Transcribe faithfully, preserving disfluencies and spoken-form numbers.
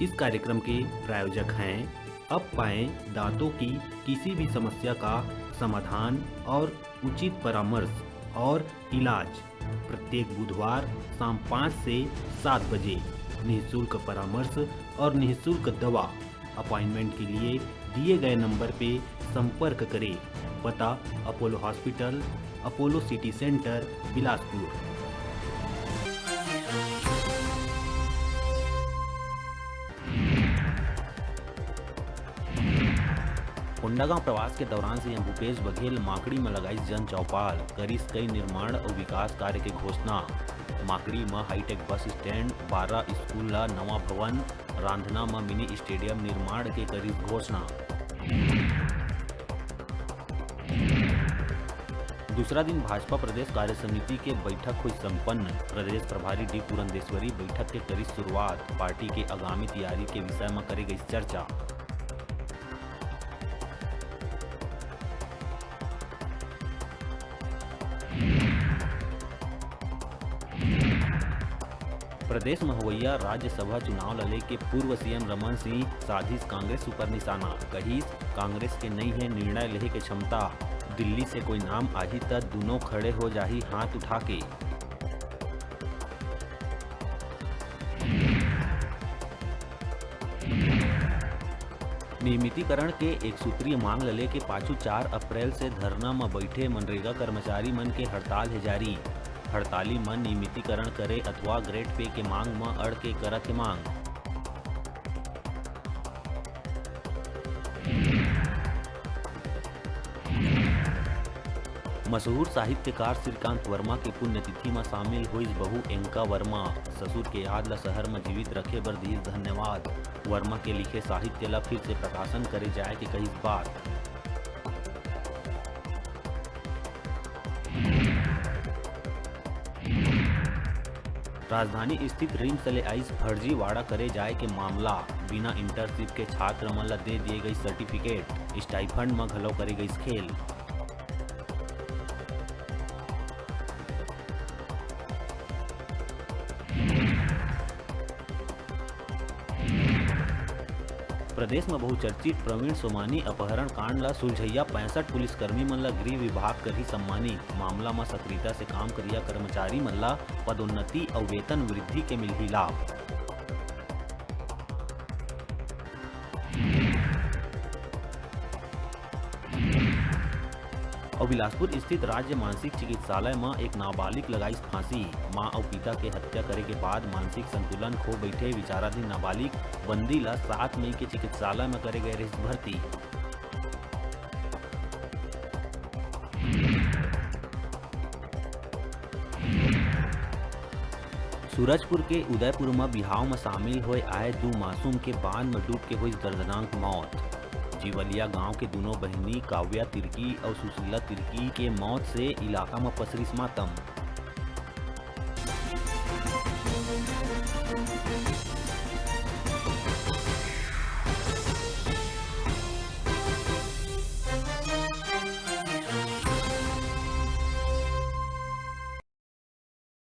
इस कार्यक्रम के प्रायोजक हैं अब पाएं दांतों की किसी भी समस्या का समाधान और उचित परामर्श और इलाज। प्रत्येक बुधवार शाम पाँच से सात बजे निःशुल्क परामर्श और निःशुल्क दवा। अपॉइंटमेंट के लिए दिए गए नंबर पे संपर्क करें। पता: Apollo hospital, Apollo city centre, Bilaspur. Kondagaon प्रवास के दौरान सीएम भूपेश बघेल माकड़ी म लगाइस जन चौपाल, करिस कई निर्माण अउ विकास कार्य के घोषणा। माकड़ी म हाईटेक बस स्टैंड, बारह स्कूल ला नवा भवन, रांधना म मिनी स्टेडियम निर्माण के करिस घोषणा। दूसरा दिन भाजपा प्रदेश कार्य समिति के बैठक हुई संपन्न। प्रदेश प्रभारी डी पुरंदेश्वरी बैठक के करिस शुरुआत, पार्टी के आगामी तैयारी के विषय म करे गई चर्चा। प्रदेश म होवइया राज्यसभा चुनाव ल लेके पूर्व सीएम रमन सिंह साधिस कांग्रेस ऊपर निशाना, कहिस कांग्रेस के नइ हे निर्णय लेहे के क्षमता, दिल्ली से कोई नाम आही त दुनों खड़े हो जाही हाथ उठा के। नियमितीकरण के एक सूत्रीय मांग ल लेके पाछू चार अप्रैल से धरना म बैठे मनरेगा कर्मचारी मन के हड़ताल हे जारी। हड़ताली मन नियमितीकरण करे अथवा ग्रेड पे के मांग म अड़ के करत हे मांग। मशहूर साहित्यकार श्रीकांत वर्मा के पुण्यतिथि म शामिल होइस बहू एंका वर्मा। ससुर के याद ल शहर म जीवित रखे बर दिस धन्यवाद। वर्मा के लिखे साहित्य ल फिर से प्रकाशन करे जाए के कहिस बात। राजधानी स्थित रिम्स ले आइस फर्जीवाड़ा करे जाए के मामला। बिना इंटर्नशिप के छात्र मन ल दे दिए गई सर्टिफिकेट, स्टाइफंड म घलो करे गई खेल। प्रदेश म बहुचर्चित प्रवीण सोमानी अपहरण कांड ल सुलझइया पैंसठ पुलिसकर्मी मन ल गृह विभाग करही सम्मानित। मामला म सक्रियता से काम करिया कर्मचारी मन ल पदोन्नति अउ वेतन वृद्धि के मिलही लाभ। अउ बिलासपुर स्थित राज्य मानसिक चिकित्सालय म एक नाबालिग लगाइस फांसी। मां अउ पिता के हत्या करे के बाद मानसिक संतुलन खो बइठे विचाराधीन नाबालिग, बंदी ल सात मई के चिकित्सालय म करे गए रहिस भर्ती। सूरजपुर के उदयपुर म बिहाव म शामिल होए आए दू मासूम के बांध म डूब के होइस दर्दनाक मौत। जीवलिया गांव के दूनों बहिनी काव्या तिर्की अउ सुशीला तिर्की के मौत से इलाका म पसरिस मातम।